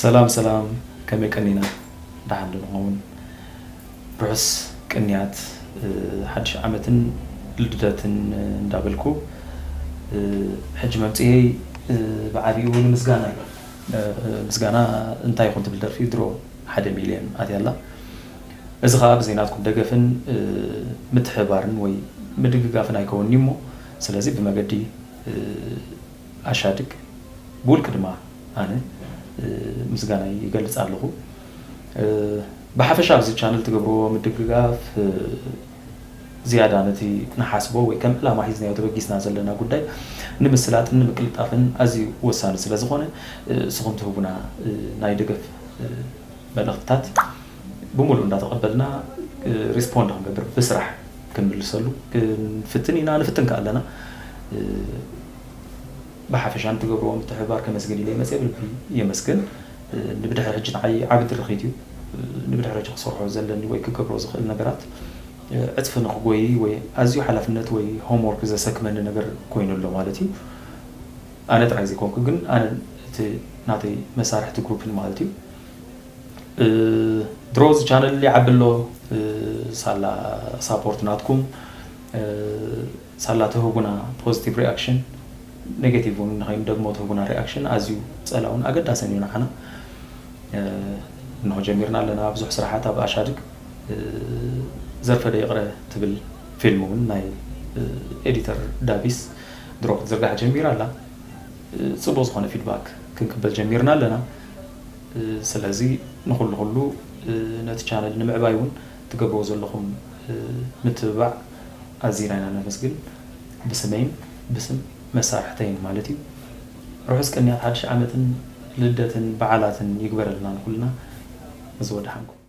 ሰላም ሰላም፣ ከመይ ቀኒና? ደሓን ዶ ንኸውን? ርሑስ ቅንያት፣ እ፣ ሓድሽ ዓመትን ልደትን፣ እ፣ እንዳበልኩ፣ እ፣ ሕጂ መምጽኤይ፣ እ፣ ብዓቢኡ ንምስጋና እዩ። እ፣ ምስጋና እንታይ ይኹን ትብል ደርፊ ድሮ ሓደ ሚልዮን ኣትያ ኣላ። እዚ ኸኣ ብዘይ ናትኩም ደገፍን፣ እ፣ ምትሕብባርን ወይ ምድግጋፍን ኣይከውንን'ዩ እሞ፣ ስለዚ ብመገዲ፣ እ፣ ኣሻድግ ብውልቂ ድማ ኣነ፣ እ፣ ምስጋናይ ይገልጽ ኣለኹ። እ፣ ብሓፈሻ ኣብዚ ቻነል ትገብርዎ ምድግጋፍ፣ እ፣ ዝያዳ ነቲ ንሓስቦ ወይ ከም ዕላማ ሒዝናዮ ተበጊስና ዘለና ጉዳይ ንምስላጥን ንምቅልጣፍን ኣዝዩ ወሳኒ ስለ ዝኾነ፣ እ፣ ንስኹም ትህቡና፣ እ፣ ናይ ደገፍ፣ እ፣ መልእኽትታት ብምሉእ እንዳተቐበልና፣ እ፣ ሪስፖንድ ክንገብር ብስራሕ ክንምልሰሉ ክንፍትን ኢና፣ ንፍትን ከኣ ኣለና። እ፣ ብሓፈሻ ንትገብርዎ ምትሕብባር ከመስግን ኢለ ይመጽእ፣ ብልቢ የመስግን። እ፣ ንብድሕሪ ሕጂ ንዓይ ዓቢ ድርኺት እዩ። እ፣ ንብድሕሪ ሕጂ ክሰርሖ ዘለኒ ወይ ክገብሮ ዝኽእል ነገራት፣ እ፣ ዕጽፊ ንኽጎይ ወይ ኣዝዩ ሓላፍነት ወይ ሆምወርክ ዘሰክመኒ ነገር ኮይኑ ኣሎ ማለት እዩ። ኣነ ጥራይ ዘይኮንኩ ግን ኣነ እቲ ናተይ መሳርሕቲ ግሩፕን ማለት እዩ። እ፣ ድሮ እዚ ቻነል ይዓቢ ኣሎ፣ እ፣ ሳላ ሳፖርት ናትኩም፣ እ፣ ሳላ ትህቡና ፖዚቲቭ ሪኣክሽን፣ ኔጌቲቭ እውን ንኸይንደግሞ ትህቡና ሪኣክሽን ኣዝዩ ጸላውን ኣገዳስን እዩ ንዓና። እ፣ እንሆ ጀሚርና ኣለና ብዙሕ ስራሓት ኣብ ኣሻድግ። እ፣ ዘርፈደ ይቕረ ትብል ፊልም እውን ናይ፣ እ፣ ኤዲተር ዳቢስ ድሮ ክትዝርጋሕ ጀሚራ ኣላ። እ፣ ጽቡቕ ዝኾነ ፊድባክ ክንቅበል ጀሚርና ኣለና። እ፣ ስለዚ ንኹሉ ኩሉ፣ እ፣ ነቲ ቻነል ንምዕባይ እውን ትገብርዎ ዘለኹም፣ እ፣ ምትብባዕ ኣዚና ኢና ነመስግን። ብስመይን ብስም መሳርሕተይን ማለት እዩ። ርሑስ ቅንያት ሓድሽ ዓመትን ልደትን በዓላትን ይግበረልና ንኹልና። እዚ ወደሓንኩም።